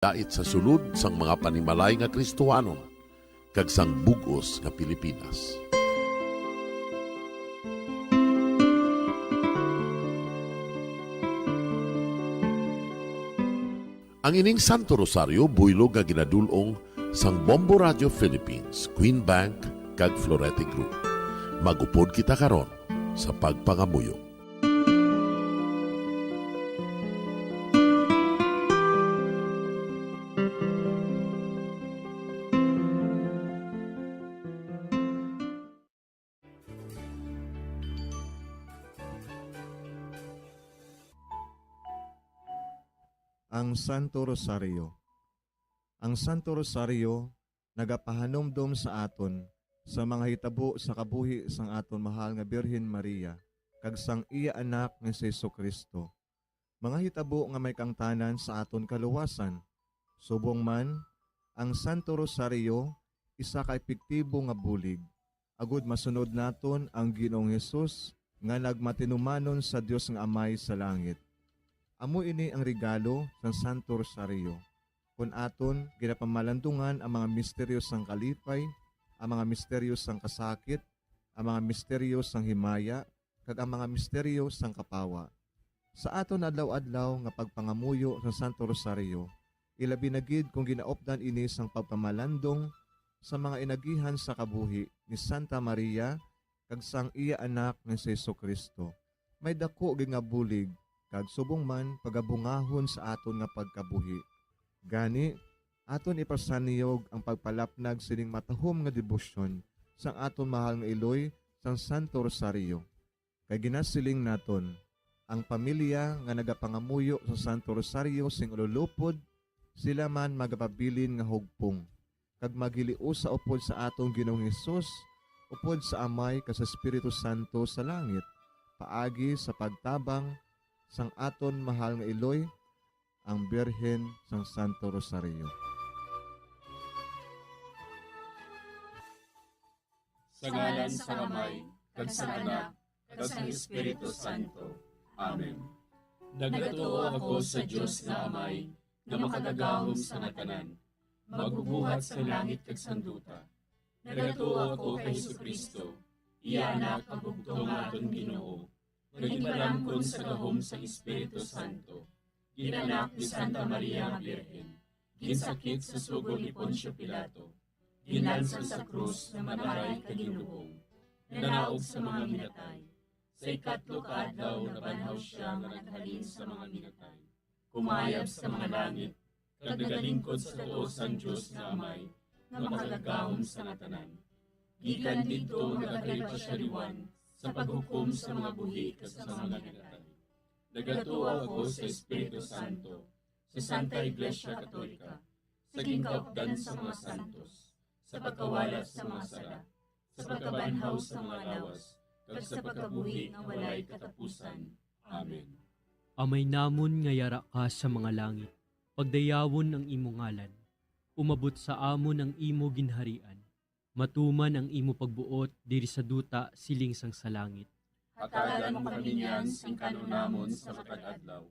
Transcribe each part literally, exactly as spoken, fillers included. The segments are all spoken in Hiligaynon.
dait sa sulod sang mga panimalay nga Kristohanon kag sang bug-os nga Pilipinas. Ang ining Santo Rosario buylog nga ginadul-ong sang Bombo Radio Philippines, Queen Bank, kag Florete Group. Mag-upod kita karon sa pagpangamuyo. Ang Santo Rosario. Ang Santo Rosario nagapahanumdom sa aton sa mga hitabo sa kabuhi sang aton mahal nga Birhen Maria kag sang iya Anak nga si Jesu-Cristo, mga hitabo nga may kaangtanan sa aton kaluwasan. Subong man, ang Santo Rosario isa ka epektibo nga bulig agod masunod naton ang Ginoong Hesus nga nagmatinumanon sa Dios nga Amay sa langit. Amo ini ang regalo sang Santo Rosario, kon aton ginapamalandungan ang mga misteryo sang kalipay, ang mga misteryo sang kasakit, ang mga misteryo sang himaya, kag ang mga misteryo sang kapawa. Sa aton adlaw-adlaw nga pagpangamuyo sa Santo Rosario, ilabi na gid kon ginaupdan ini sang pagpamalandong sa mga inagihan sa kabuhi ni Santa Maria kag sang iya Anak nga si Jesu-Cristo, may daku gid nga bulig kag subong man pagabungahon sa aton nga pagkabuhi. Gani, aton ipasaniyog ang pagpalapnag sining matahom nga debosyon sang aton mahal nga iloy sang Santo Rosario. Kay ginasiling naton, ang pamilya nga nagapangamuyo sa Santo Rosario sing ululupod, sila man magapabilin nga hugpong, kag maghiliusa upod sa aton Ginoong Hesus, upod sa Amay kag sa Espiritu Santo sa langit, paagi sa pagtabang sang aton mahal nga iloy, ang Birhen sang Santo Rosario. Sa ngalan sang Amay, kag sang Anak, kag sang Espiritu Santo. Amen. Nagatuo ako sa Dios nga Amay, nga Makagagahom sang tanan, Magbubuhat sang langit kag sang duta. Nagatuo ako kay Jesu-Cristo, iya Anak, ang bugtong nga aton Ginoo, nga ginpalamkon sa gahom sang Espiritu Santo, ginanak ni Santa Maria nga Birhen, ginsakit sa sugo ni Poncio Pilato, ginlansang sa krus nga manaray kag ginlubong, nanaog sa mga minatay. Sa ikatlo ka adlaw nabanhaw sia nga naghalin sa mga minatay, kumayab sa mga langit, kag nagalingkod sa tuo sang Dios nga Amay, nga Makagagahom sang tanan. Gikan didto nagakari pa sia liwat sa paghukom sa mga buhi kag sa mga minatay. Nagatuo ako sa Espiritu Santo, sa Santa Iglesia Katolika, sa ginkaupdan sa mga santos, sa pagkawala sa mga sala, sa pagkabanhaw sa mga lawas, kag sa pagkabuhi nga walay katapusan. Amen. Amay namon nga yara ka sa mga langit, pagdayawon ang imo ngalan. Umabot sa amon ang imo ginharian. Matuman ang imo pagbuot diri sa duta siling sang sa langit. Hatagan mo kami niyan sing kan-on namon sa matag adlaw.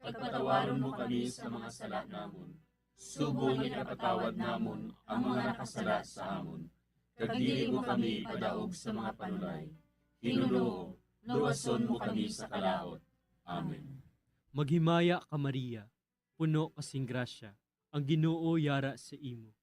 Kag patawaron mo kami sa mga sala namon, subong nga ginapatawad namon ang mga nakasala sa amon. Kag dili mo kami ipadaog sa mga panulay. Ginoo, luwason mo kami sa kalaut. Amen. Maghimaya ka, Maria, puno ka sing grasya, ang Ginoo yara sa imo.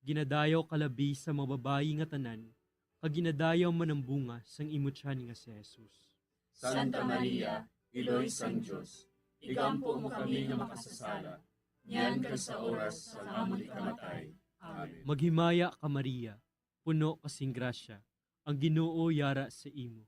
Ginadayaw ka labi sa mga babayi nga tanan, kag ginadayaw man ang bunga sang imo tiyan nga si Jesus. Santa Maria, Iloy sang Dios, igampo mo kami nga makasasala, niyan kag sa oras sang amon ikamatay. Amen. Maghimaya ka, Maria, puno ka sing grasya, ang Ginoo yara sa imo.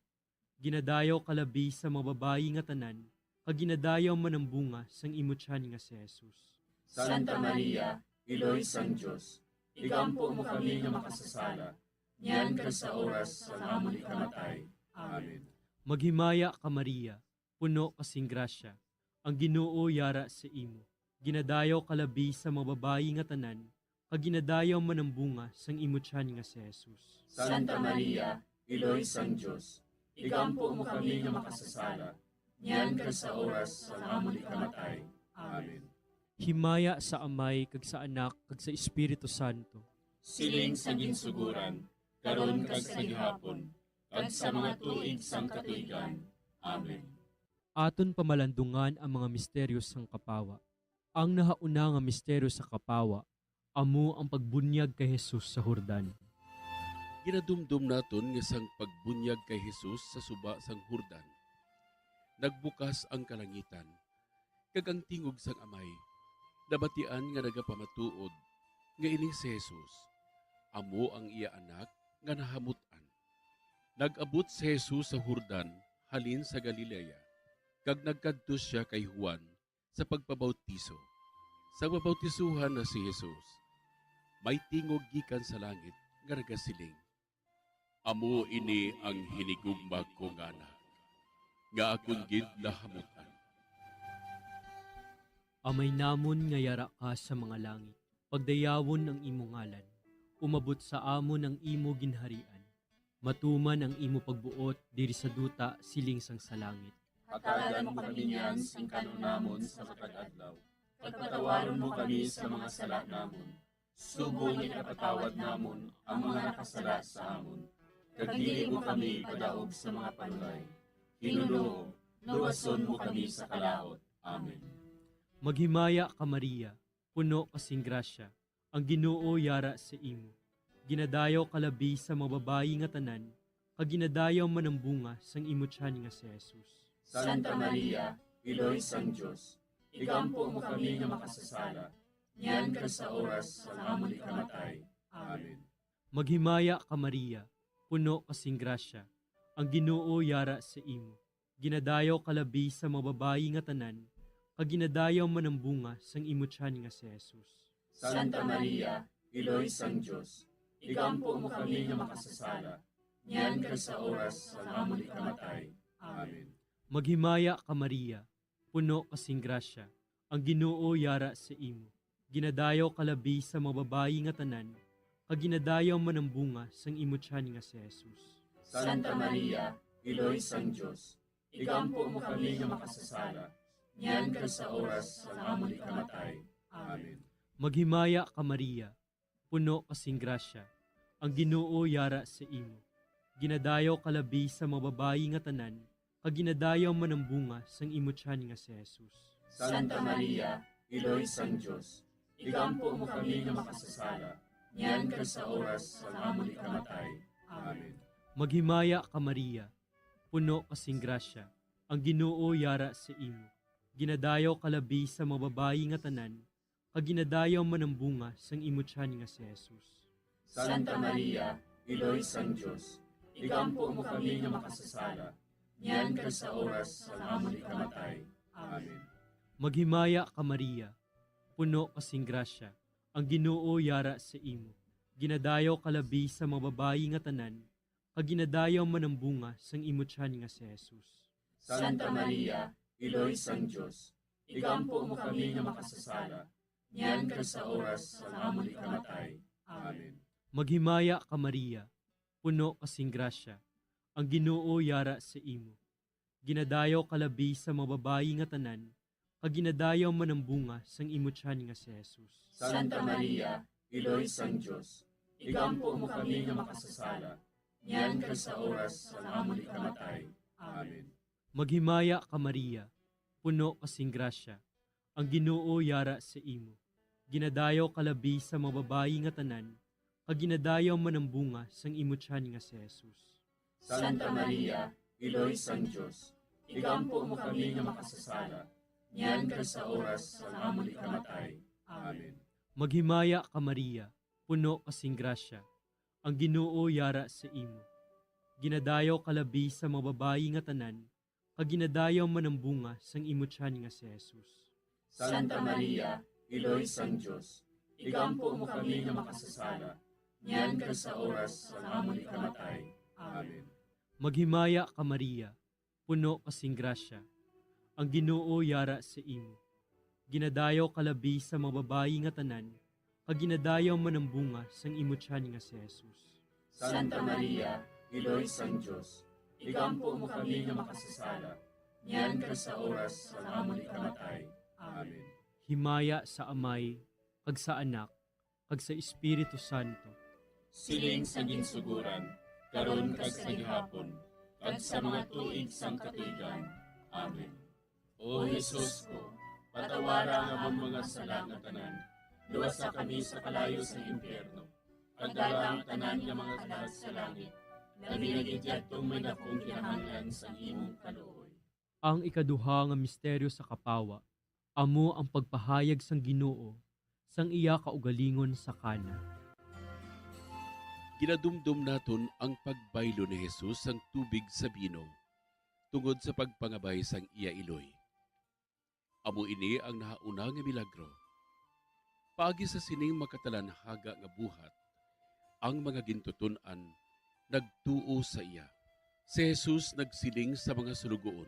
Ginadayaw ka labi sa mga babayi nga tanan, kag ginadayaw man ang bunga sang imo tiyan nga si Jesus. Santa Maria, Iloy sang Dios, igampo mo kami nga makasasala, niyan kag sa oras sang amon ikamatay. Amen. Maghimaya ka, Maria, puno ka sing grasya, ang Ginoo yara sa imo. Ginadayaw ka labi sa mga babayi nga tanan, kag ginadayaw man ang bunga sang imo tiyan nga si Jesus. Santa Maria, Iloy sang Dios, igampo mo kami nga makasasala, niyan kag sa oras sang amon ikamatay. Amen. Himaya sa Amay, kag sa Anak, kag sa Espiritu Santo. Siling sa ginsuguran, karon kag sa gihapon, kag sa mga tuig sang katuigan. Amen. Aton pamalandungan ang mga misteryo sang Kapawa. Ang nahauna nga misteryo sa Kapawa amo ang pagbunyag kay Jesus sa Jordan. Ginadumdom naton nga sang pagbunyag kay Jesus sa suba sang Jordan, nagbukas ang kalangitan, kag ang tingog sang Amay nabatian nga nagapamatuod nga ini si Jesus amo ang iya Anak nga nahamut-an. Nag-abot si Jesus sa Jordan halin sa Galilea, kag nagkadto sia kay Juan sa pagpabautiso. Sa mabautisohan na si Jesus, may tingog gikan sa langit nga nagasiling, "Amo ini ang hinigugma ko nga Anak, nga akon gid nahamut-an." Amay namon nga yara ka sa mga langit, pagdayawon ang imo ngalan. Umabot sa amon ang imo ginharian. Matuman ang imo pagbuot diri sa duta siling sang sa langit. Hatagan mo kami niyan sing kan-on namon sa matag adlaw, kag patawaron mo kami sa mga sala namon, subong nga ginapatawad namon ang mga nakasala sa amon, kag dili mo kami ipadaog sa mga panulay. Ginoo, luwason mo kami sa kalaut. Amen. Maghimaya ka, Maria, puno ka sing grasya, ang Ginoo yara sa imo. Ginadayaw ka labi sa mga babayi nga tanan, kag ginadayaw man ang bunga sang imo tiyan nga si Jesus. Santa Maria, Iloy sang Dios, igampo mo kami nga makasasala, niyan kag sa oras sang amon ikamatay. Amen. Maghimaya ka, Maria, puno ka sing grasya, ang Ginoo yara sa imo. Ginadayaw ka labi sa mga babayi nga tanan, kag ginadayaw man ang bunga sang imo tiyan nga si Jesus. Santa Maria, Iloy sang Dios, igampo mo kami nga makasasala, niyan kag sa oras sang amon ikamatay. Amen. Maghimaya ka, Maria, puno ka sing grasya, ang Ginoo yara sa imo. Ginadayaw ka labi sa mga babayi nga tanan, kag ginadayaw man ang bunga sang imo tiyan nga si Jesus. Santa Maria, Iloy sang Dios, igampo mo kami nga makasasala, niyan kag sa oras sang amon ikamatay. Amen. Maghimaya ka, Maria, puno ka sing grasya, ang Ginoo yara sa imo. Ginadayaw ka labi sa mga babayi nga tanan, kag ginadayaw man ang bunga sang imo tiyan nga si Jesus. Santa Maria, Iloy sang Dios, igampo mo kami nga makasasala, niyan kag sa oras sang amon ikamatay. Amen. Maghimaya ka, Maria, puno ka sing grasya, ang Ginoo yara sa imo. Ginadayaw ka labi sa mga babayi nga tanan, kag ginadayaw man ang bunga sang imo tiyan nga si Jesus. Santa Maria, Iloy sang Dios, igampo mo kami nga makasasala, niyan kag sa oras sang amon ikamatay. Amen. Maghimaya ka, Maria, puno ka sing grasya, ang Ginoo yara sa imo. Ginadayaw ka labi sa mga babayi nga tanan, kag ginadayaw man ang bunga sang imo tiyan nga si Jesus. Santa Maria, Iloy sang Dios, igampo mo kami nga makasasala, niyan kag sa oras sang amon ikamatay. Amen. Maghimaya ka, Maria, puno ka sing grasya, ang Ginoo yara sa imo. Ginadayaw ka labi sa mga babayi nga tanan, kag ginadayaw man ang bunga sang imo tiyan nga si Jesus. Santa Maria, Iloy sang Dios, igampo mo kami nga makasasala, niyan kag sa oras sang amon ikamatay. Amen. Maghimaya ka, Maria, puno ka sing grasya, ang Ginoo yara sa imo. Ginadayaw ka labi sa mga babayi nga tanan, kag ginadayaw man ang bunga sang imo tiyan nga si Jesus. Santa Maria, Iloy sang Dios, igampo mo kami nga makasasala, niyan kag sa oras sang amon ikamatay. Amen. Maghimaya ka, Maria, puno ka sing grasya, ang Ginoo yara sa imo. Ginadayaw ka labi sa mga babayi nga tanan, kag ginadayaw man ang bunga sang imo tiyan nga si Jesus. Santa Maria, Iloy sang Dios, igampo mo kami nga makasasala, niyan kag sa oras sang amon ikamatay. Amen. Maghimaya ka, Maria, puno ka sing grasya, ang Ginoo yara sa imo. Ginadayaw ka labi sa mga babayi nga tanan, kag ginadayaw man ang bunga sang imo tiyan nga si Jesus. Santa Maria, Iloy sang Dios, igampo mo kami nga makasasala, niyan kag sa oras sang amon ikamatay. Amen. Himaya sa Amay, kag sa Anak, kag sa Espiritu Santo. Siling sa ginsuguran, karon kag sa gihapon, kag sa mga tuig sang katuigan. Amen. O Jesus ko, patawara ang amon mga sala nga tanan, luwasa kami sa kalayo sang impyerno, kag dala ang tanan nga mga kalag sa langit, labi na gid yadtong may dakong kinahanglan sang imong kaluoy. Ang ikaduha nga misteryo sa kapawa, amo ang pagpahayag sang Ginoo sang iya kaugalingon sa Cana. Ginadumdom naton ang pagbaylo ni Jesus sang tubig sa bino tungod sa pagpangabay sang iya iloy. Amo ini ang nahauna nga milagro. Paagi sa sining makatalanhaga nga buhat, ang mga gintuton-an nagtuo sa iya. Si Jesus nagsiling sa mga suloguon,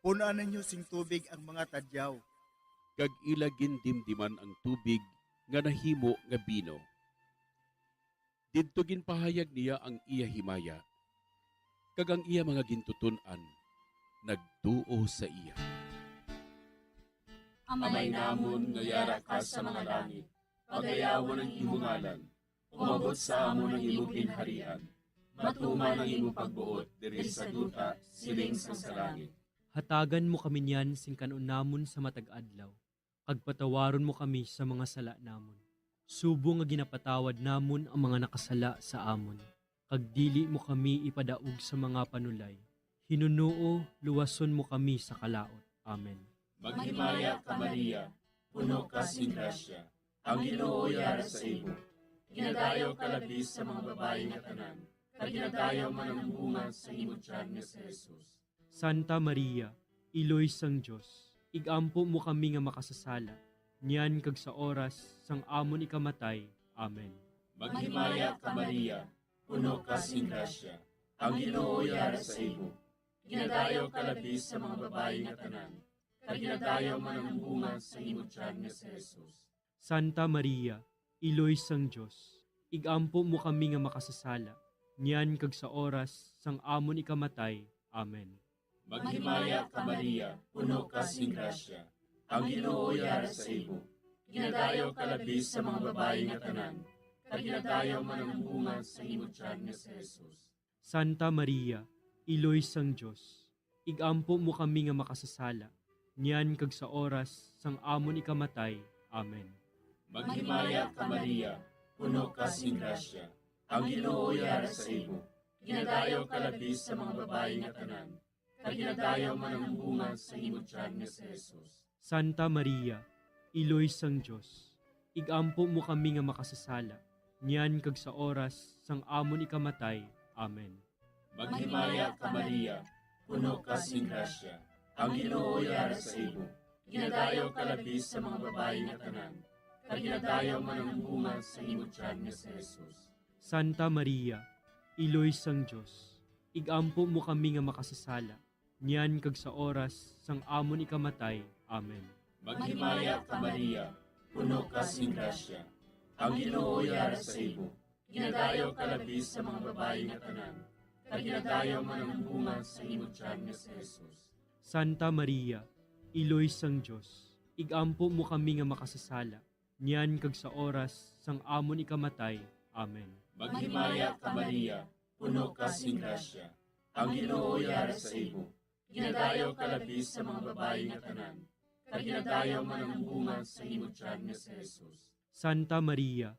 "Pun-an ninyo sing tubig ang mga tadyaw." Kag ila gindimdiman ang tubig nga nahimo nga bino. Didto ginpahayag niya ang iya himaya, kag ang iya mga gintuton-an nagtuo sa iya. Amay namon nga yara ka sa mga langit, pagayawon ang imo ngalan. Umabot sa amon ang imo ginharian. Matuman ang imo pagbuot diri sa duta, siling sang sa langit. Hatagan mo kami niyan sing kan-on namon sa matag adlaw, kag patawaron mo kami sa mga sala namon, subong nga ginapatawad namon ang mga nakasala sa amon, kag dili mo kami ipadaog sa mga panulay. Hinunoo, luwason mo kami sa kalaut. Amen. Maghimaya ka, Maria, puno ka sing grasya, ang Ginoo yara sa imo. Ginadayaw ka labi sa mga babayi nga tanan, kag ginadayaw man ang bunga sa imo tiyan nga si Jesus. Santa Maria, Iloy sang Dios, ig-ampo mo kami nga makasasala, niyan kag sa oras sang amon ikamatay. Amen. Maghimaya ka, Maria, puno ka sing grasya, ang Ginoo yara sa imo. Ginadayaw ka labi sa mga babayi nga tanan, kag ginadayaw man ang bunga sa imo tiyan nga si Jesus. Santa Maria, Iloy sang Dios, ig-ampo mo kami nga makasasala, niyan kag sa oras sang amon ikamatay. Amen. Maghimaya ka, Maria, puno ka sing grasya, ang Ginoo yara sa imo. Ginadayaw ka labi sa mga babayi nga tanan, kag ginadayaw man ang bunga sa imo tiyan nga si Jesus. Santa Maria, Iloy sang Dios, ig-ampo mo kami nga makasasala, niyan kag sa oras sang amon ikamatay. Amen. Maghimaya ka, Maria, puno ka sing grasya, ang Ginoo yara sa imo. Ginadayaw ka labi sa mga babayi nga tanan, kag ginadayaw man ang bunga sa imo tiyan nga si Jesus. Santa Maria, Iloy sang Dios, ig-ampo mo kami nga makasasala, niyan kag sa oras sang amon ikamatay. Amen. Maghimaya ka, Maria, puno ka sing grasya, ang Ginoo yara sa imo. Ginadayaw ka labi sa mga babayi nga tanan, kag ginadayaw man ang bunga sa imo tiyan nga si Jesus. Santa Maria, Iloy sang Dios, ig-ampo mo kami nga makasasala, niyan kag sa oras sang amon ikamatay. Amen. Maghimaya ka, Maria, puno ka sing grasya, ang Ginoo yara sa imo. Ginadayaw ka labi sa mga babayi nga tanan, kag ginadayaw man ang bunga sa imo tiyan nga si Jesus. Santa Maria, Iloy sang Dios, ig-ampo mo kami nga makasasala, niyan kag sa oras sang amon ikamatay. Amen. Maghimaya ka, Maria, puno ka sing grasya, ang Ginoo yara sa imo. Ginadayaw ka labi sa mga babayi nga tanan, kag ginadayaw man ang bunga sa imo tiyan nga si Jesus. Santa Maria,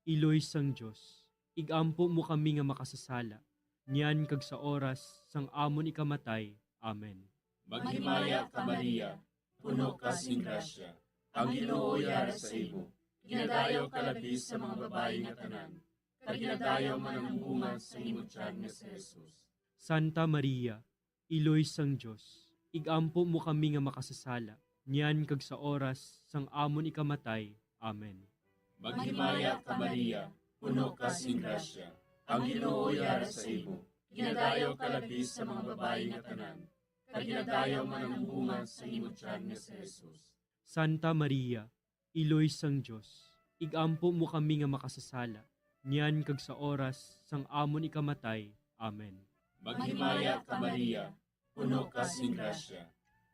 Iloy sang Dios, ig-ampo mo kami nga makasasala, niyan kag sa oras sang amon ikamatay. Amen. Maghimaya ka, Maria, puno ka sing grasya, ang Ginoo yara sa imo. Ginadayaw ka labi sa mga babayi nga tanan, kag ginadayaw man ang bunga sa imo tiyan nga si Jesus. Santa Maria, Iloy sang Dios, ig-ampo mo kami nga makasasala, niyan kag sa oras sang amon ikamatay. Amen. Maghimaya ka, Maria, puno ka sing grasya, ang Ginoo yara sa imo. Ginadayaw ka labi sa mga babayi nga tanan, kag ginadayaw man ang bunga sa imo tiyan nga si Jesus. Santa Maria, Iloy sang Dios, ig-ampo mo kami nga makasasala, niyan kag sa oras sang amon ikamatay. Amen. Maghimaya ka, Maria, puno ka sing grasya,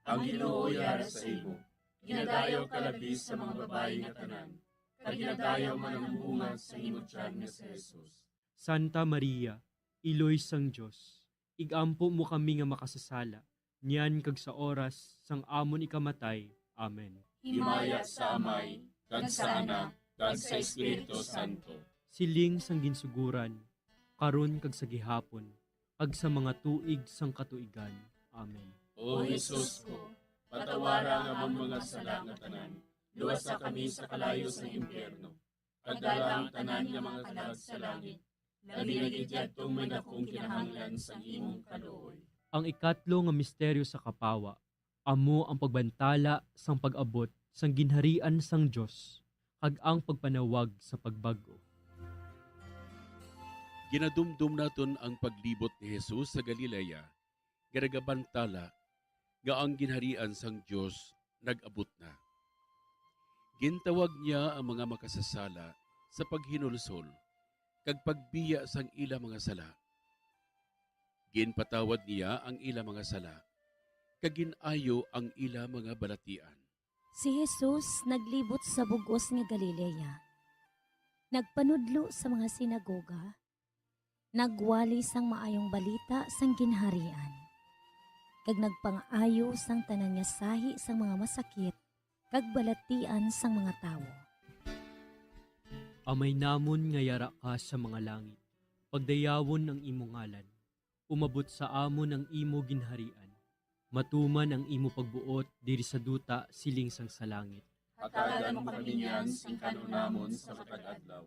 ang Ginoo yara sa imo. Ginadayaw ka labi sa mga babayi nga tanan, kag ginadayaw man ang bunga sa imo tiyan nga si Jesus. Santa Maria, Iloy sang Dios, igampo mo kami nga makasasala, niyan kag sa oras sang amon ikamatay. Amen. Himaya sa Amay, kag sa Anak, kag sa Espiritu Santo. Siling sang ginsuguran, karon kag sa gihapon, kag sa mga tuig sang katuigan. Amen. O Jesus ko, patawara ang amon mga sala nga tanan, luwasa kami sa kalayo sang impyerno, kag dala ang tanan nga mga kalag sa langit, labi na gid yadtong may dakong kinahanglan sang imong kaluoy. Ang ikatlo nga misteryo sa kapawa, amo ang pagbantala sang pag-abot sang ginharian sang Dios kag ang pagpanawag sa pagbag-o. Ginadumdom naton ang paglibot ni Jesus sa Galilea nga nagabantala nga ang ginharian sang Dios nag-abot na. Gintawag niya ang mga makasasala sa paghinulsol kag pagbiya sang ila mga sala. Ginpatawad niya ang ila mga sala, kag gin-ayo ang ila mga balatian. Si Jesus naglibot sa bug-os nga Galilea. Nagpanudlo sa mga sinagoga, nagwali sang maayong balita sang Ginharian, kag nagpangaayo sang tanan nga sahi sang mga masakit kag balatian sang mga tawo. Amay namon nga yara ka sa mga langit, pagdayawon ang imo ngalan. Umabot sa amon ang imo ginharian. Matuman ang imo pagbuot diri sa duta siling sang sa langit. Hatagan mo kami niyan sing kan-on namon sa matag adlaw.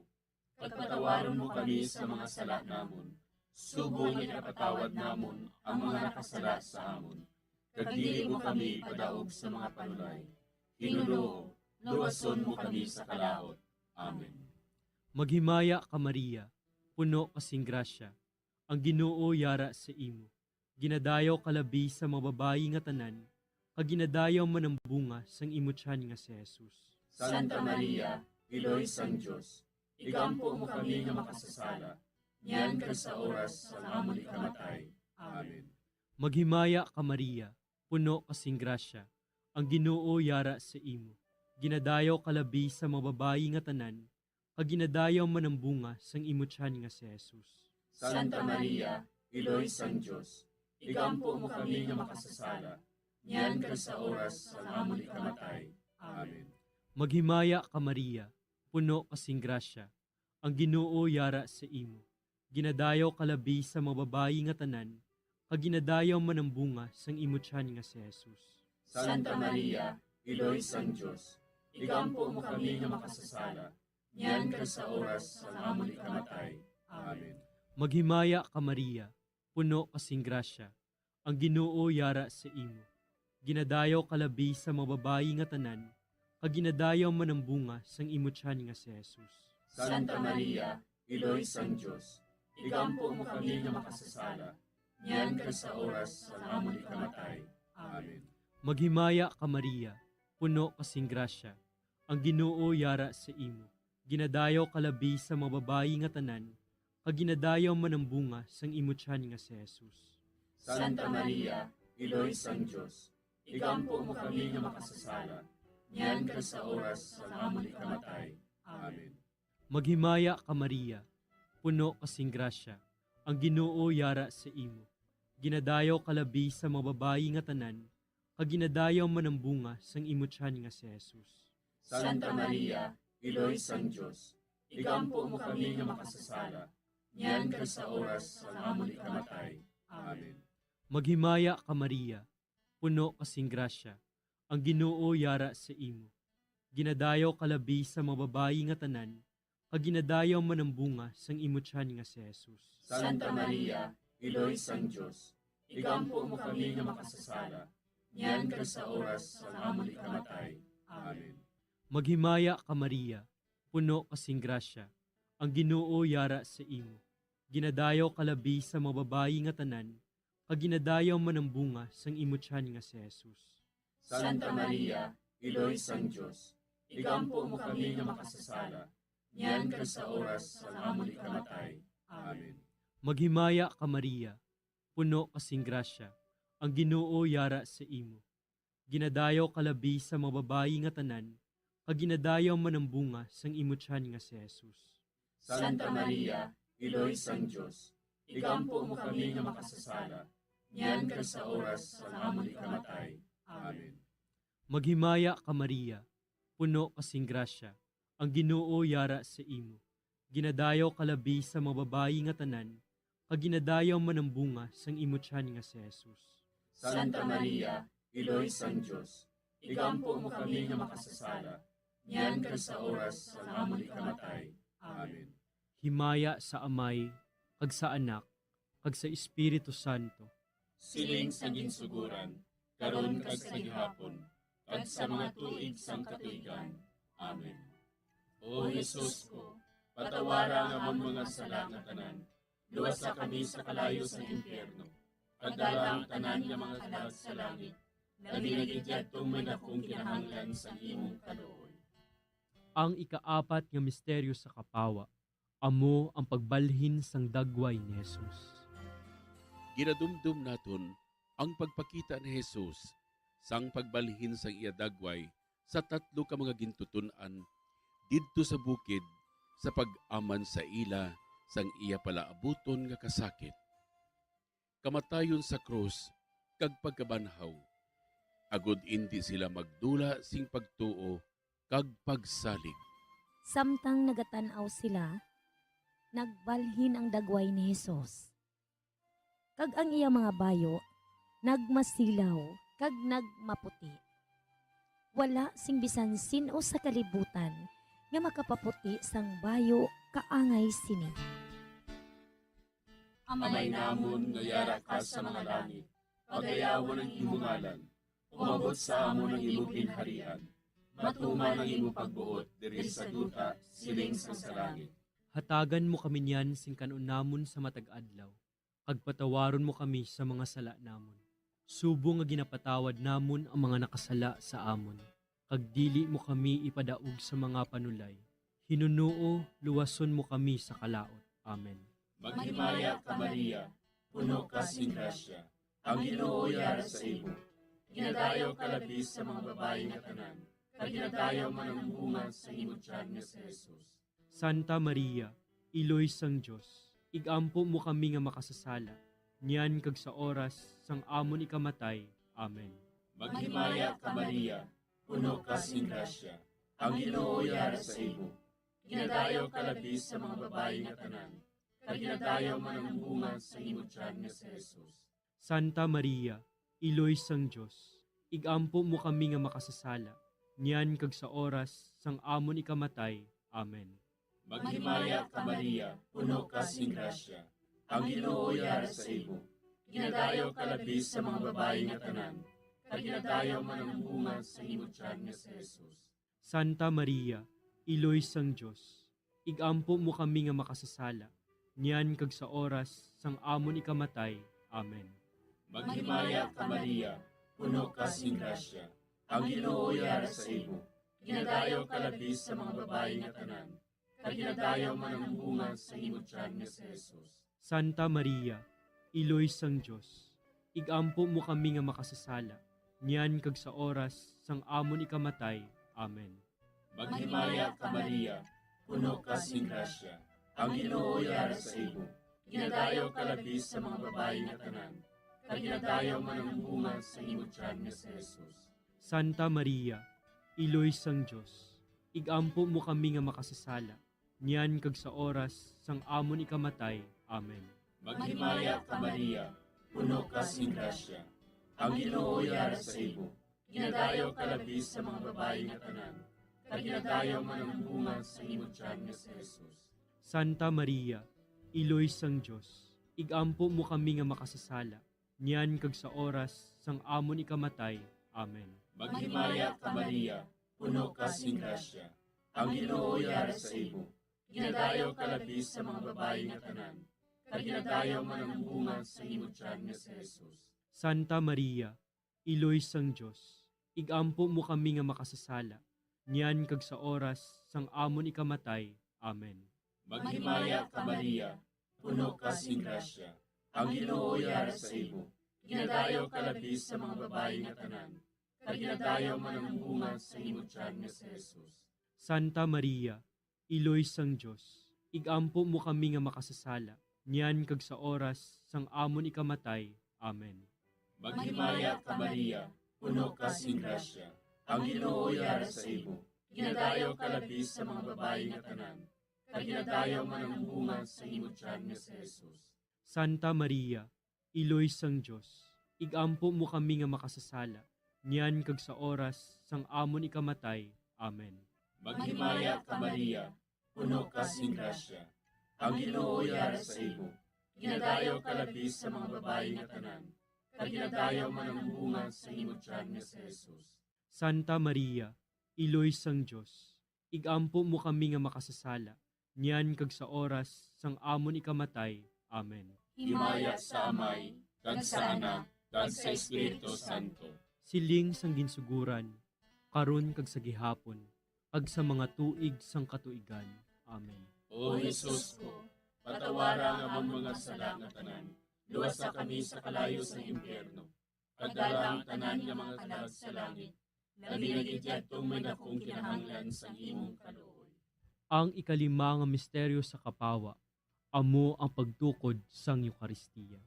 Pagpatawaron mo kami sa mga sala namon, subong nga ginapatawad namon ang mga nakasala sa amon. Kag dili mo kami ipadaog sa mga panulay. Ginoo, luwason mo kami sa kalaut. Amen. Maghimaya ka, Maria, puno ka sing grasya, ang Ginoo yara sa imo. Ginadayaw ka labi sa mga babayi nga tanan, kag ginadayaw man ang bunga sang imo tiyan nga si Jesus. Santa Maria, Iloy sang Dios, igampo mo kami nga makasasala, niyan kag sa oras sang amon ikamatay. Amen. Maghimaya ka, Maria, puno ka sing grasya, ang Ginoo yara sa imo. Ginadayaw ka labi sa mga babayi nga tanan, kag ginadayaw man ang bunga sang imo tiyan nga si Jesus. Santa Maria, Iloy sang Dios, igampo mo kami nga makasasala, niyan kag sa oras sang amon ikamatay. Amen. Maghimaya ka, Maria, puno ka sing grasya, ang Ginoo yara sa imo. Ginadayaw ka labi sa mga babayi nga tanan, kag ginadayaw man ang bunga sang imo tiyan nga si Jesus. Santa Maria, Iloy sang Dios, igampo mo kami nga makasasala, niyan kag sa oras sang amon ikamatay. Amen. Maghimaya ka, Maria, puno ka sing grasya, ang Ginoo yara sa imo. Ginadayaw ka labi sa mga babayi nga tanan, kag ginadayaw man ang bunga sang imo tiyan nga si Jesus. Santa Maria, Iloy sang Dios, igampo mo kami nga makasasala, niyan kag sa oras sang amon ikamatay. Amen. Maghimaya ka, Maria, puno ka sing grasya, ang Ginoo yara sa imo. Ginadayaw ka labi sa mga babayi nga tanan, kag ginadayaw man ang bunga sang imo tiyan nga si Jesus. Santa Maria, Iloy sang Dios, igampo mo kami nga makasasala, niyan kag sa oras sang amon ikamatay. Amen. Maghimaya ka, Maria, puno ka sing grasya, ang Ginoo yara sa imo. Ginadayaw ka labi sa mga babayi nga tanan, kag ginadayaw man ang bunga sang imo tiyan nga si Jesus. Santa Maria, Iloy sang Dios, igampo mo kami nga makasasala, niyan kag sa oras sang amon ikamatay. Amen. Maghimaya ka, Maria, puno ka sing grasya, ang Ginoo yara sa imo. Ginadayaw ka labi sa mga babayi nga tanan, kag ginadayaw man ang bunga sang imo tiyan nga si Jesus. Santa Maria, Iloy sang Dios, igampo mo kami nga makasasala, niyan kag sa oras sang amon ikamatay. Amen. Maghimaya ka, Maria, puno ka sing grasya, ang Ginoo yara sa imo. Ginadayaw ka labi sa mga babayi nga tanan, kag ginadayaw man ang bunga sang imo tiyan nga si Jesus. Santa Maria, Iloy sang Dios, igampo mo kami nga makasasala, niyan kag sa oras sang amon ikamatay. Amen. Maghimaya ka, Maria, puno ka sing grasya, ang Ginoo yara sa imo. Ginadayaw ka labi sa mga babayi nga tanan, kag ginadayaw man ang bunga sang imo tiyan nga si Jesus. Santa Maria, Iloy sang Dios, igampo mo kami nga makasasala, niyan kag sa oras sang amon ikamatay. Amen. Maghimaya ka, Maria, puno ka sing grasya, ang Ginoo yara sa imo. Ginadayaw ka labi sa mga babayi nga tanan, kag ginadayaw man ang bunga sang imo tiyan nga si Jesus. Santa Maria, Iloy sang Dios, igampo mo kami nga makasasala, niyan kag sa oras sang amon ikamatay. Amen. Himaya sa Amay, kag sa Anak, kag sa Espiritu Santo. Siling sa ginsuguran, karon kag sa gihapon, kag sa mga tuig sang katuigan. Amen. O Jesus ko, patawara ang amon mga sala nga tanan, luwasa kami sa kalayo sa impyerno, pagdala ang tanan nga mga kalag sa langit, labi na gid yadtong may dakong kinahanglan sa imong kaluoy. Ang ikaapat nga misteryo sa kapawa, amo ang pagbalhin sang dagway ni Jesus. Ginadumdom naton ang pagpakita ni Jesus sang pagbalhin sang iya dagway sa tatlo ka mga gintuton-an didto sa bukid sa pag-aman sa ila sang iya palaabuton nga kasakit, kamatayon sa krus, kag pagkabanhaw, agod indi sila magdula sing pagtuo kag pagsalig. Samtang nagatan-aw sila, nagbalhin ang dagway ni Jesus, kag ang iya mga bayo nagmasilaw kag nagmaputi. Wala sing bisan sin-o sa kalibutan nga makapaputi sang bayo kaangay sini. Amay namon nga yara ka sa mga langit, pagayawon ang imo ngalan. Umabot sa amon ang imo ginharian. Matuman ang imo pagbuot diri sa duta, siling sang sa langit. Hatagan mo kami niyan sing kan-on namon sa matag adlaw, kag patawaron mo kami sa mga sala namon, subong nga ginapatawad namon ang mga nakasala sa amon, kag dili mo kami ipadaog sa mga panulay. Hinunoo, luwason mo kami sa kalaut. Amen. Maghimaya ka, Maria, puno ka sing grasya, ang Ginoo yara sa imo. Ginadayaw ka labi sa mga babayi nga tanan, kag ginadayaw man ang bunga sa imo tiyan nga si Jesus. Santa Maria, Iloy sang Dios, igampo mo kami nga makasasala, niyan kag sa oras sang amon ikamatay. Amen. Maghimaya ka, Maria, puno ka sing grasya, ang Ginoo yara sa imo. Ginadayaw ka labi sa mga babayi nga tanan, kag ginadayaw man ang bunga sa imo tiyan nga si Jesus. Santa Maria, Iloy sang Dios, igampo mo kami nga makasasala, niyan kag sa oras sang amon ikamatay. Amen. Maghimaya ka, Maria, puno ka sing grasya, ang Ginoo yara sa imo. Ginadayaw ka labi sa mga babayi nga tanan, kag ginadayaw man ang bunga sa imo tiyan nga si Jesus. Santa Maria, Iloy sang Dios, igampo mo kami nga makasasala, niyan kag sa oras sang amon ikamatay. Amen. Maghimaya ka, Maria, puno ka sing grasya, ang Ginoo yara sa imo. Ginadayaw ka labi sa mga babayi nga tanan, kag ginadayaw man ang bunga sa imo tiyan nga si Jesus. Santa Maria, Iloy sang Dios, igampo mo kami nga makasasala, niyan kag sa oras sang amon ikamatay. Amen. Maghimaya ka, Maria, puno ka sing grasya, ang Ginoo yara sa imo. Ginadayaw ka labi sa mga babayi nga tanan, kag ginadayaw man ang bunga sa imo tiyan nga si Jesus. Santa Maria, Iloy sang Dios, igampo mo kami nga makasasala, niyan kag sa oras sang amon ikamatay. Amen. Maghimaya ka, Maria, puno ka sing grasya, ang Ginoo yara sa imo. Ginadayaw ka labi sa mga babayi nga tanan, kag ginadayaw man ang bunga sa imo tiyan nga si Jesus. Santa Maria, Iloy sang Dios, igampo mo kami nga makasasala, niyan kag sa oras sang amon ikamatay. Amen. Maghimaya ka, Maria, puno ka sing grasya, ang Ginoo yara sa imo. Ginadayaw ka labi sa mga babayi nga tanan, kag ginadayaw man ang bunga sa imo tiyan nga si Jesus. Santa Maria, Iloy sang Dios, igampo mo kami nga makasasala, niyan kag sa oras sang amon ikamatay. Amen. Maghimaya ka, Maria, puno ka sing grasya, ang Ginoo yara sa imo. Ginadayaw ka labi sa mga babayi nga tanan, kag ginadayaw man ang bunga sa imo tiyan nga si Jesus. Santa Maria, Iloy sang Dios, ig-ampo mo kami nga makasasala, niyan kag sa oras sang amon ikamatay. Amen. Maghimaya ka, Maria, puno ka sing grasya, ang Ginoo yara sa imo. Ginadayaw ka labi sa mga babayi nga tanan, kag ginadayaw man ang bunga sa imo tiyan nga si Jesus. Santa Maria, Iloy sang Dios, ig-ampo mo kami nga makasasala, niyan kag sa oras sang amon ikamatay. Amen. Maghimaya ka, Maria, puno ka sing grasya, ang Ginoo yara sa imo. Ginadayaw ka labi sa mga babayi nga tanan, kag ginadayaw man ang bunga sa imo tiyan nga si Jesus. Santa Maria, Iloy sang Dios, ig-ampo mo kami nga makasasala, niyan kag sa oras sang amon ikamatay. Amen. Himaya sa Amay, kag sa Anak, kag sa Espiritu Santo. Siling sang ginsuguran, karon kag sa gihapon, kag sa mga tuig sang katuigan. Amen. O Jesus ko, patawara ang amon mga sala nga tanan, luwasa kami sa kalayo sang impyerno, kag dala ang tanan nga mga kalag sa langit, labi na gid yadtong may dakong kinahanglan sang imong kaluoy. Ang ikalima nga misteryo sa kapawa, amo ang pagtukod sang Eukaristia.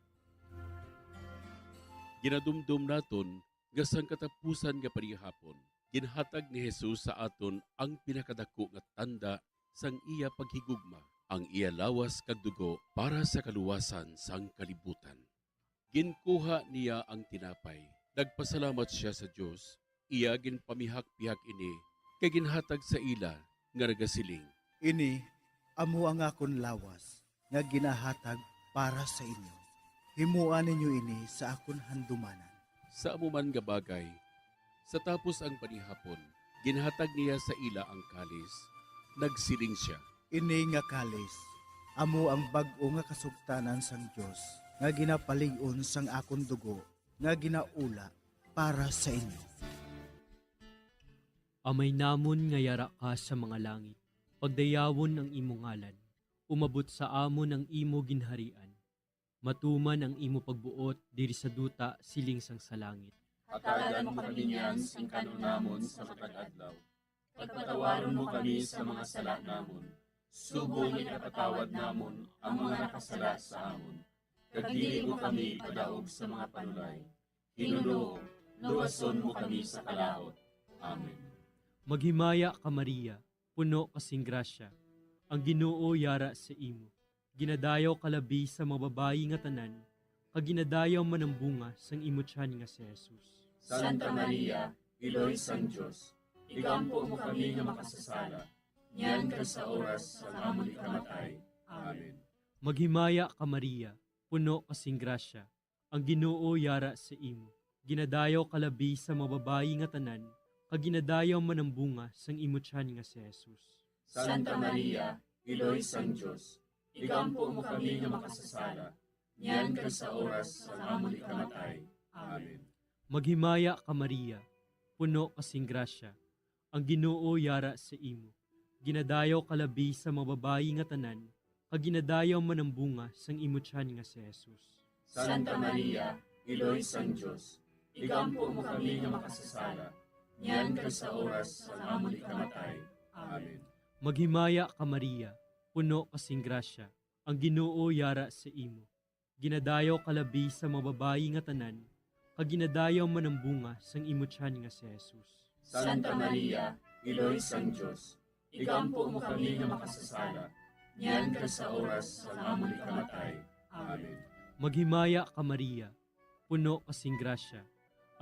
Ginadumdom naton nga sang katapusan nga panihapon, ginhatag ni Jesus sa aton ang pinakadako nga tanda sang iya paghigugma, ang iya lawas kag dugo para sa kaluwasan sang kalibutan. Ginkuha niya ang tinapay, nagpasalamat sia sa Dios, iya ginpamihak-pihak ini, kag ginhatag sa ila, nga nagasiling, "Ini amo ang akon lawas nga ginahatag para sa inyo. Himoa ninyo ini sa akon handumanan." Sa amo man nga bagay, sa tapos ang panihapon, ginhatag niya sa ila ang kalis, nagsiling sia, "Ini nga kalis amo ang bag-o nga kasugtanan sang Dios nga ginapalig-on sang akon dugo nga ginaula para sa inyo." Amay namon nga yara ka sa mga langit, pagdayawon ang imo ngalan, umabot sa amon ang imo ginharian, matuman ang imo pagbuot diri sa duta siling sang sa langit. Hatagan mo kami niyan sing kan-on namon sa matag adlaw, kag patawaron mo kami sa mga sala namon, subong nga ginapatawad namon ang mga nakasala sa amon, kag dili mo kami ipadaog sa mga panulay, hinunoo, luwason mo kami sa kalaut. Amen. Maghimaya ka, Maria, puno ka sing grasya, ang Ginoo yara sa imo. Ginadayaw ka labi sa mga babayi nga tanan, kag ginadayaw man ang bunga sang imo tiyan nga si Jesus. Santa Maria, Iloy sang Dios, igampo mo kami nga makasasala, niyan kag sa oras sang amon ikamatay. Amen. Maghimaya ka, Maria, puno ka sing grasya, ang Ginoo yara sa imo. Ginadayaw ka labi sa mga babayi nga tanan, kag ginadayaw man ang bunga sang imo tiyan nga si Jesus. Santa Maria, Iloy sang Dios, igampo mo kami nga makasasala, niyan kag sa oras sang amon ikamatay. Amen. Maghimaya ka, Maria, puno ka sing grasya, ang Ginoo yara sa imo. Ginadayaw ka labi sa mga babayi nga tanan, kag ginadayaw man ang bunga sang imo tiyan nga si Jesus. Santa Maria, Iloy sang Dios, igampo mo kami nga makasasala, niyan kag sa oras sang amon ikamatay. Amen. Maghimaya ka, Maria, puno ka sing grasya, ang Ginoo yara sa imo. Ginadayaw ka labi sa mga babayi nga tanan, kag ginadayaw man ang bunga sang imo tiyan nga si Jesus. Santa Maria, Iloy sang Dios, igampo mo kami nga makasasala, niyan kag sa oras sang amon ikamatay. Amen. Maghimaya ka, Maria, puno ka sing grasya,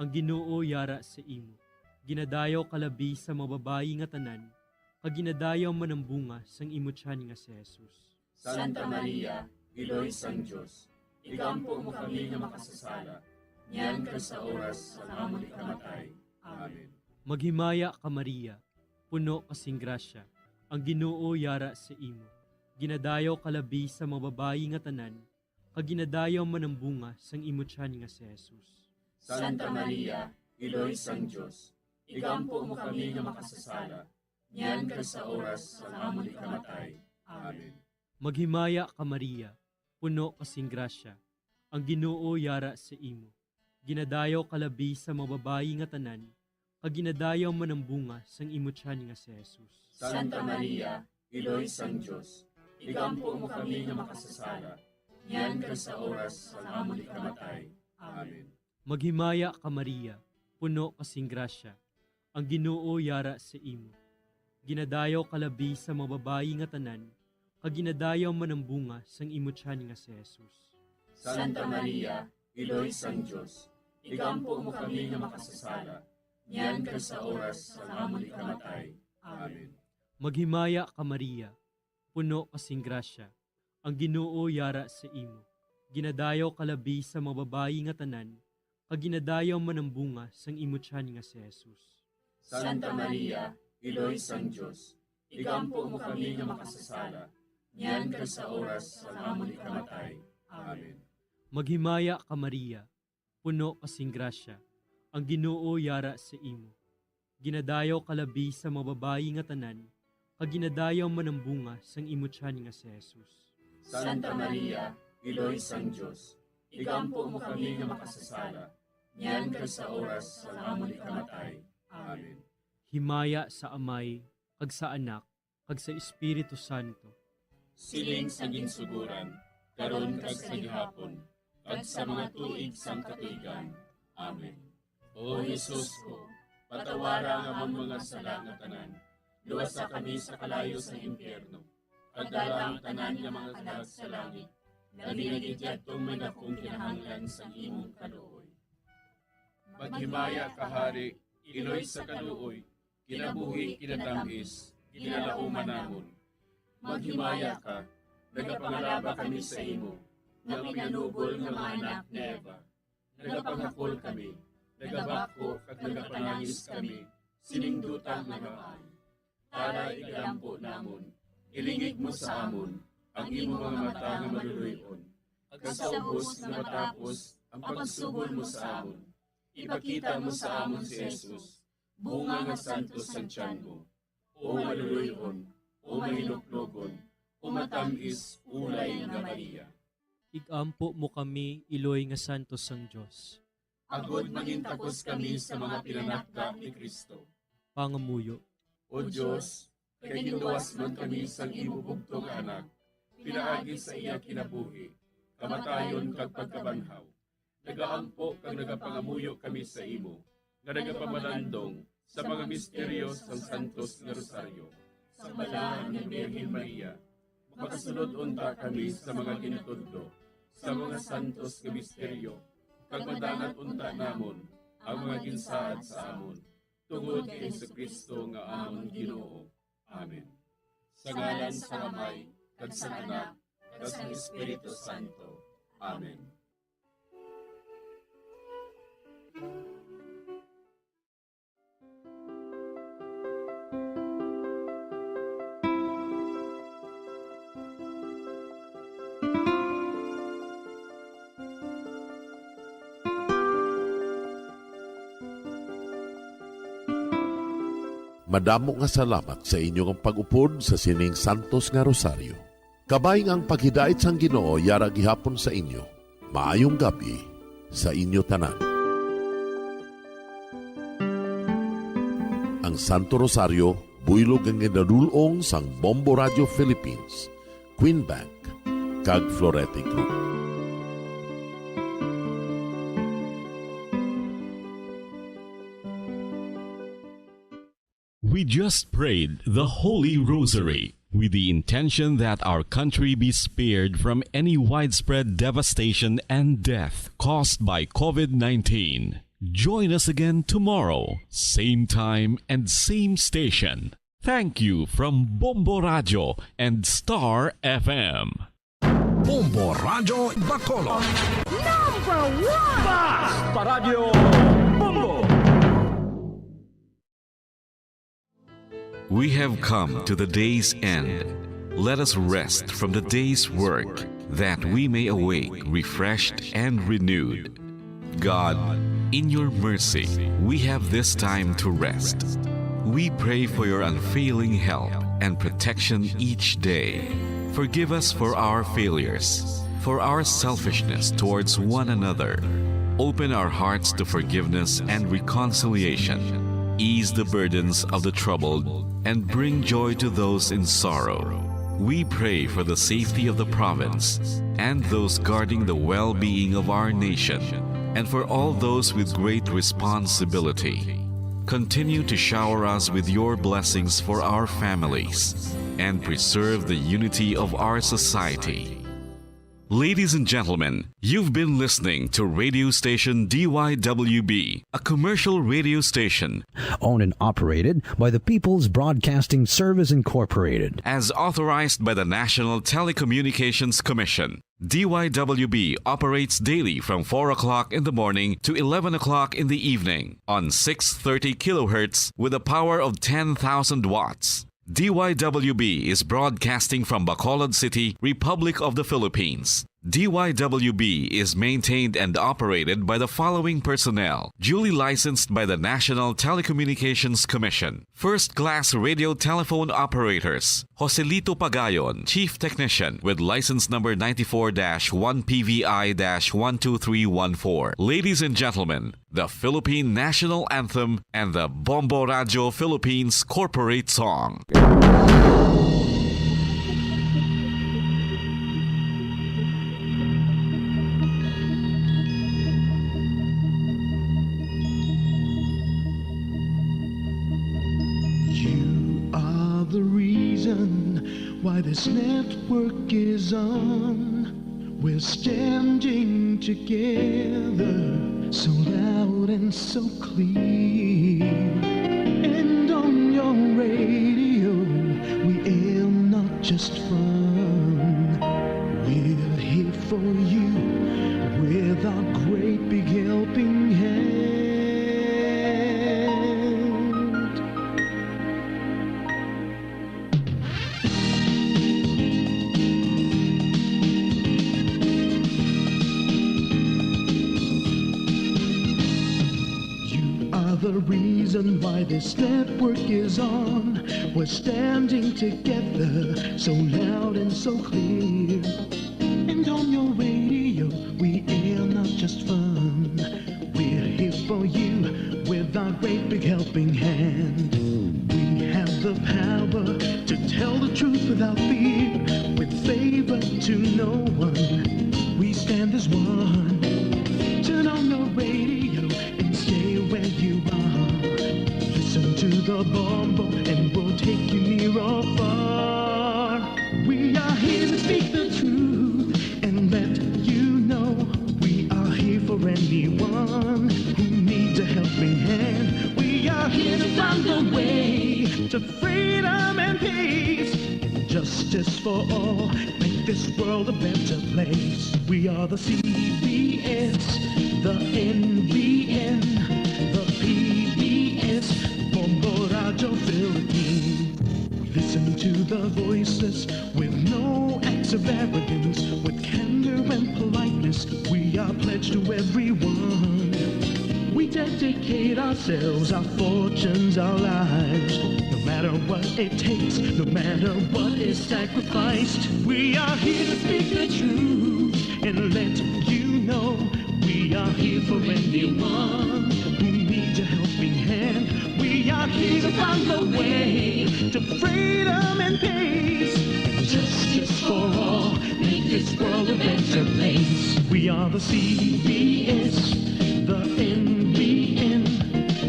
ang Ginoo yara sa imo. Ginadayaw ka labi sa mga babayi nga tanan, kag ginadayaw man ang bunga sang imo tiyan nga si Jesus. Santa Maria, Iloy sang Dios, igampo mo kami nga makasasala, niyan kag sa oras sang amon ikamatay. Amen. Maghimaya ka, Maria, puno ka sing grasya, ang Ginoo yara sa imo. Ginadayaw ka labi sa mga babayi nga tanan, kag ginadayaw man ang bunga sang imo tiyan nga si Jesus. Santa Maria, Iloy sang Dios, igampo mo kami nga makasasala, niyan kag sa oras sang amon ikamatay. Amen. Maghimaya ka, Maria, puno ka sing grasya, ang Ginoo yara sa imo. Ginadayaw ka labi sa mga babayi nga tanan, kag ginadayaw man ang bunga sang imo tiyan nga si Jesus. Santa Maria, Iloy sang Dios, igampo mo kami nga makasasala, niyan kag sa oras sang amon ikamatay. Amen. Maghimaya ka, Maria, puno ka sing grasya, ang Ginoo yara sa imo. Ginadayaw ka labi sa mga babayi nga tanan, kag ginadayaw man ang bunga sang imo tiyan nga si Jesus. Santa Maria, Iloy sang Dios, igampo mo kami nga makasasala, niyan kag sa oras sang amon ikamatay. Amen. Maghimaya ka, Maria, puno ka sing grasya, ang Ginoo yara sa imo. Ginadayaw ka labi sa mga babayi nga tanan, kag ginadayaw man ang bunga sang imo tiyan nga si Jesus. Santa Maria, Iloy sang Dios, igampo mo kami nga makasasala, niyan kag sa oras sang amon ikamatay. Amen. Maghimaya ka, Maria, puno ka sing grasya, ang Ginoo yara sa imo. Ginadayaw ka labi sa mga babayi nga tanan, kag ginadayaw man ang bunga sang imo tiyan nga si Jesus. Santa Maria, Iloy sang Dios, igampo mo kami nga makasasala, niyan kag sa oras sang amon ikamatay. Amen. Himaya sa Amay, kag sa Anak, kag sa Espiritu Santo. Siling sa ginsuguran, karon kag sa gihapon, kag sa mga tuig sang katuigan. Amen. O Jesus ko, patawara ang amon mga sala nga tanan, luwasa kami sa kalayo sang impyerno, kag dala ang tanan nga mga kalag sa langit, labi na gid yadtong may dakong kinahanglan sang imong kaluoy. Maghimaya ka, Hari, Iloy sa kaluoy, kinabuhi, kinatam-is, ginalauman namon. Maghimaya ka, nagapangalaba kami sa imo, nga pinanubol nga mga anak ni Eva. Nagapanghakol kami, nagabakho kag nagapanangis kami, sining duta nga maan. Tara, igampo namon, ilingig mo sa amon ang imo mga mata nga maluloy-on, kag sa ubos nga matapos ang pagsugod mo sa amon, ipakita mo sa amon si Jesus, bunga nga santos sang tiyan mo, o maluloy-on, o mahinuklogon, o matam-is ulay nga Maria. Igampo mo kami, iloy nga santos sang Dios. Agod mangintakos kami sa mga pinanakda ni Cristo. Pangamuyo. O Dios, kay ginluwas man kami sang imo bugtong nga Anak, pinaagi sa iya kinabuhi, kamatayon kag pagkabanhaw, nagaampo kag nagapangamuyo kami sa imo, nga nagapamalandong sa mga misteryo sang Santos nga Rosaryo, sang Balaan nga Birhen Maria. Makasulod unta kami sa mga ginatudlo sa mga santos nga misteryo, kag madangat unta namon ang mga ginsaad sa amon, tungod kay Jesu-Cristo nga amon Ginoo. Amen. Sa ngalan sang Amay, kag sang Anak, kag sang Espiritu Santo. Amen. Madamo nga salamat sa inyo nga pag-upod sa sining santos nga rosaryo. Kabay nga ang paghidait sang Ginoo yara gihapon sa inyo. Maayong gab-i sa inyo tanan. Ang Santo Rosario, buylog nga ginadul-ong sang Bombo Radio Philippines, Queen Bank, kag Florete Group. We just prayed the Holy Rosary with the intention that our country be spared from any widespread devastation and death caused by covid nineteen. Join us again tomorrow, same time and same station. Thank you from Bombo Radyo and Star F M. Bombo Radyo Bacolod. Number one! Basta Radyo Bombo! We have come to the day's end. Let us rest from the day's work, that we may awake refreshed and renewed. God, in your mercy, we have this time to rest. We pray for your unfailing help and protection each day. Forgive us for our failures, for our selfishness towards one another. Open our hearts to forgiveness and reconciliation. ease the burdens of the troubled, and bring joy to those in sorrow. We pray for the safety of the province and those guarding the well-being of our nation, and for all those with great responsibility. Continue to shower us with your blessings for our families and preserve the unity of our society. Ladies and gentlemen, you've been listening to radio station D Y W B, a commercial radio station owned and operated by the People's Broadcasting Service Incorporated. As authorized by the National Telecommunications Commission. D Y W B operates daily from four o'clock in the morning to eleven o'clock in the evening on six thirty kilohertz with a power of ten thousand watts. D Y W B is broadcasting from Bacolod City, Republic of the Philippines. D Y W B is maintained and operated by the following personnel, duly licensed by the National Telecommunications Commission. First class radio telephone operators, Joselito Pagayon, Chief Technician, with license number ninety-four dash one P V I dash one two three one four. Ladies and gentlemen, the Philippine National Anthem and the Bombo Radio Philippines Corporate Song. You are the reason why this network is on. We're standing together, so loud and so clear. And on your radio, we aim not just fun. We're here for you with our great big helping hand. You are the reason why this network is on. We're standing together, so loud and so clear. And on your radio, we air not just fun. We're here for you with our great big helping hand. We have the power to tell the truth without fear, with favor to no one. We stand as one. Turn on your radio and stay where you are. Listen to the Bombo and we'll take you near or far. We are here to speak the truth and let you know we are here for anyone who needs a helping hand. We are here to find the way to freedom and peace and justice for all. Make this world a better place. We are the C B S, the N B N, the P B S, Bombo Radio Philippines. Listen to the voices with no acts of arrogance, with candor and politeness. We are pledged to everyone. We dedicate ourselves, our fortunes, our lives. No matter what it takes, no matter what is sacrificed, we are here to speak the truth and let you know we are here for anyone who needs a helping hand. We are here to find the way to freedom and peace and justice for all. Make this world a better place. We are the C B S, the N B N,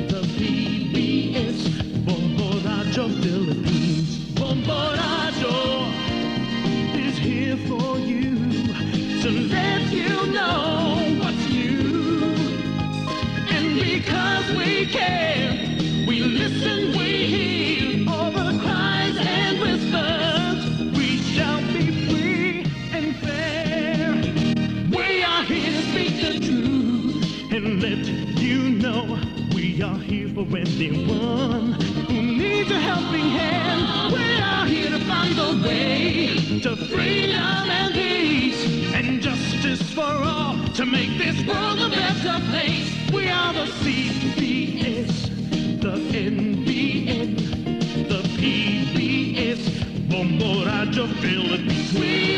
the P B S, Bombo Radio Philippines. Bombo Radio is here for you to let you know what's new. And because we care, we listen, we hear all the cries and whispers. We shall be free and fair. We are here to speak the truth and let you know we are here for anyone who needs a helping hand. We are here to find the way to freedom and peace and justice for all to make this world a better place. We are the C B S, the N B N, the P B S, Bombo Radio Philippines. We